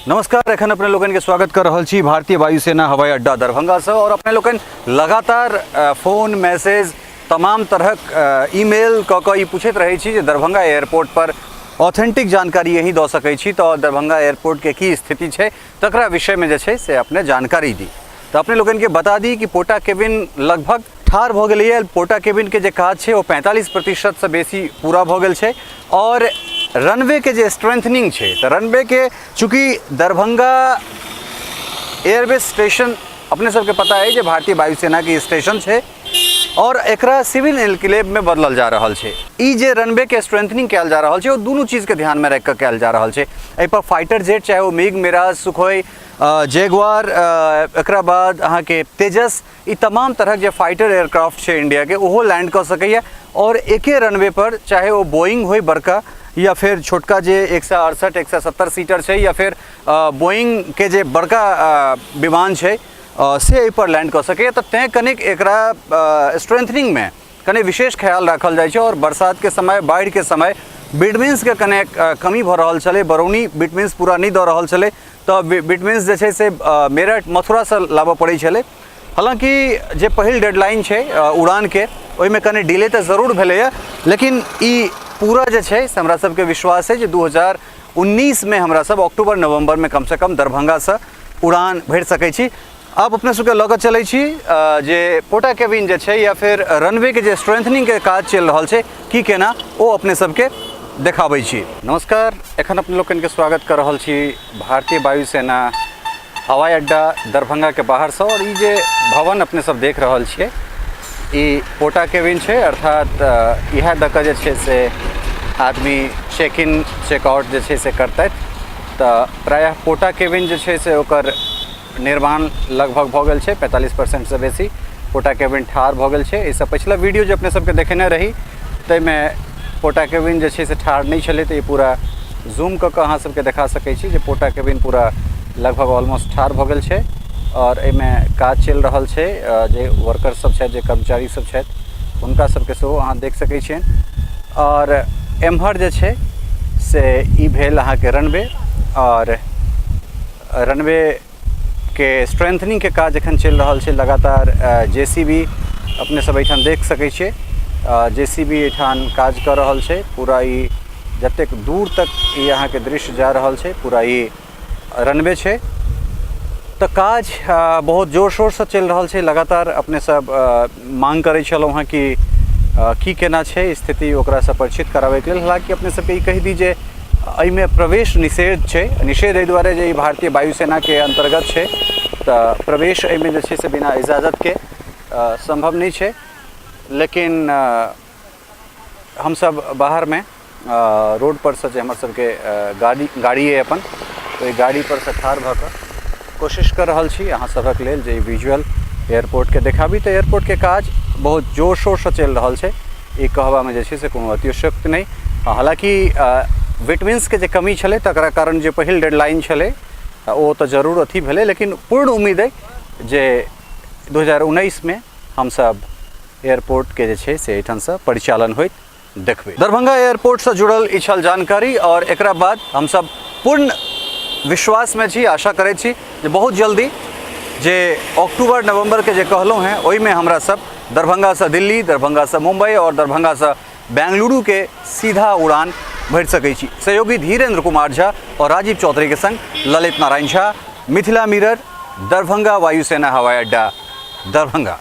नमस्कार, एखन अपने लोकनि के स्वागत कर रहल छी भारतीय वायुसेना हवाई अड्डा दरभंगा से। और अपने लोकनि लगातार फोन, मैसेज, तमाम तरहक ईमेल कऽ कऽ ई पूछैत रहै छी जे दरभंगा एयरपोर्ट पर ऑथेंटिक जानकारी यही दऽ सकै छी, तऽ दरभंगा एयरपोर्टके की स्थिति छै तकरा विषयमे जे छै से अपने जानकारी दी। तऽ अपने लोकनिके बता दी कि पोटा केबिन लगभग ठाढ़ भऽ गेलैए। पोटा केबिनके जे काज छै ओ 45%सँ बेसी पूरा भऽ गेल छै और रनवेके जे स्ट्रेंथनिंग छै, तऽ रनवेके चूँकि दरभंगा एयरबेस स्टेशन अपने सबके पता है जे भारतीय वायुसेनाके स्टेशन छै और एकरा सिविल एनक्लेवमे बदलल जा रहल छै। ई जे रनवेके स्ट्रेंथनिंग कयल जा रहल छै ओ दुनू चीजके ध्यानमे राखि कऽ कयल जा रहल छै। एहिपर फाइटर जेट, चाहे ओ मिग, मिराज, सुखोई, जैगुआर, एकरा बाद अहाँके तेजस, ई तमाम तरहक जे फाइटर एयरक्राफ्ट छै इंडियाके ओहो लैंड कऽ सकैए। और एके रनवे पर चाहे ओ बोइंग होइ बड़का या फेर छोटका जे 168, 170 सीटर छै या फेर बोइंगके जे बड़का विमान छै से एहिपर लैंड कऽ सकैए। तऽ तैँ कनिक एकरा स्ट्रेंथनिंगमे कनि विशेष ख्याल राखल जाइ छै। और बरसातके समय, बाढ़िके समय बिटमिन्सके कने कमी भऽ रहल छलै, बरौनी बिटमिन्स पूरा नहि दऽ रहल छलै, तऽ बिटमिन्स जे छै से मेरठ, मथुरासँ लाबऽ पड़ै छलै। हालाँकि जे पहिल डेडलाइन छै उड़ानके ओहिमे कनि डिले तऽ जरूर भेलैए, लेकिन ई पूरा जे छै से हमरा सबके विश्वास है जे 2019मे हमरा सब अक्टूबर नवम्बरमे कमसँ कम दरभंगासँ उड़ान भरि सकै छी। आब अपने सबके लऽ कऽ चलै छी जे पोटा केबिन जे छै या फेर रनवेके जे स्ट्रेंथनिंगके काज चलि रहल छै की केना, ओ अपने सबके देखाबै छी। नमस्कार, एखन अपने लोकनिके स्वागत कऽ रहल छी भारतीय वायुसेना हवाई अड्डा दरभंगाके बाहरसँ। और ई जे भवन अपने सब देख रहल छियै ई पोटा केबिन छै, अर्थात इएह दऽ कऽ जे छै से आदमी चेक इन चेक आउट जे छै से करतथि। तऽ प्रायः पोटा केबिन जे छै से ओकर निर्माण लगभग भऽ गेल छै, 45%सँ बेसी पोटा केबिन ठाढ़ भऽ गेल छै। एहिसँ पछिला वीडियो जे अपने सबके देखेने रही ताहिमे पोटा केबिन जे छै से ठाढ़ नहि छलै, तऽ ई पूरा जूम कऽ कऽ अहाँ सबके देखा सकै छी जे पोटा केबिन पूरा लगभग ऑलमोस्ट ठाढ़ भऽ गेल छै और एहिमे काज चलि रहल छै। जे वर्कर सब छथि, जे कर्मचारी सब छथि, हुनका सबके सेहो अहाँ देख सकै छियनि। और एम्हर जे छै से ई भेल अहाँके रनवे और रनवे के स्ट्रेंथनिंग के काज एखन चलि रहल छै लगातार। जे सी बी अपने सब एहिठाम देख सकै छियै, जे सी बी एहिठाम काज कऽ रहल छै। पूरा ई जतेक दूर तक ई अहाँके दृश्य जा रहल छै पूरा ई रनवे छै। तऽ काज बहुत जोर शोरसँ चलि रहल छै लगातार। अपने सब मांग करै छलहुँ हँ कि की केना छै स्थिति, ओकरासँ परिचित कराबैके लेल। हालाँकि अपने सबके ई कहि दी जे एहिमे प्रवेश निषेध छै। निषेध एहि दुआरे जे ई भारतीय वायुसेनाके अन्तर्गत छै, तऽ प्रवेश एहिमे जे छै से बिना इजाजतके सम्भव नहि छै। लेकिन हमसब बाहरमे रोडपर सँ जे हमर सबके गाड़ी अइ अपन, ओहि गाड़ीपर सँ ठाढ़ भऽ कऽ कोशिश कऽ रहल छी अहाँ सभक लेल जे ई विजुअल एयरपोर्टके देखाबी। तऽ एयरपोर्टके काज बहुत जोर शोरसँ चलि रहल छै, ई कहबामे जे छै से कोनो अतिशयोक्ति नहि। हालाँकि विटमिन्सके जे कमी छलै तकरा कारण जे पहिल डेडलाइन छलै ओ तऽ जरूर अथी भेलै, लेकिन पूर्ण उम्मीद अइ जे 2019मे हमसब एयरपोर्टके जे छै से एहिठामसँ परिचालन होइत देखबै। दरभंगा एयरपोर्टसँ जुड़ल ई छल जानकारी और एकरा बाद हमसब पूर्ण विश्वासमे छी, आशा करै छी जे बहुत जल्दी जे अक्टूबर नवम्बरके जे कहलहुँ हेँ ओहिमे हमरा सब दरभंगासँ दिल्ली, दरभंगासँ मुम्बई और दरभंगासँ बेंगलुरुके सीधा उड़ान भरि सकै छी। सहयोगी धीरेन्द्र कुमार झा और राजीव चौधरी के संग ललित नारायण झा, मिथिला मिरर, दरभंगा वायुसेना हवाई अड्डा, दरभंगा।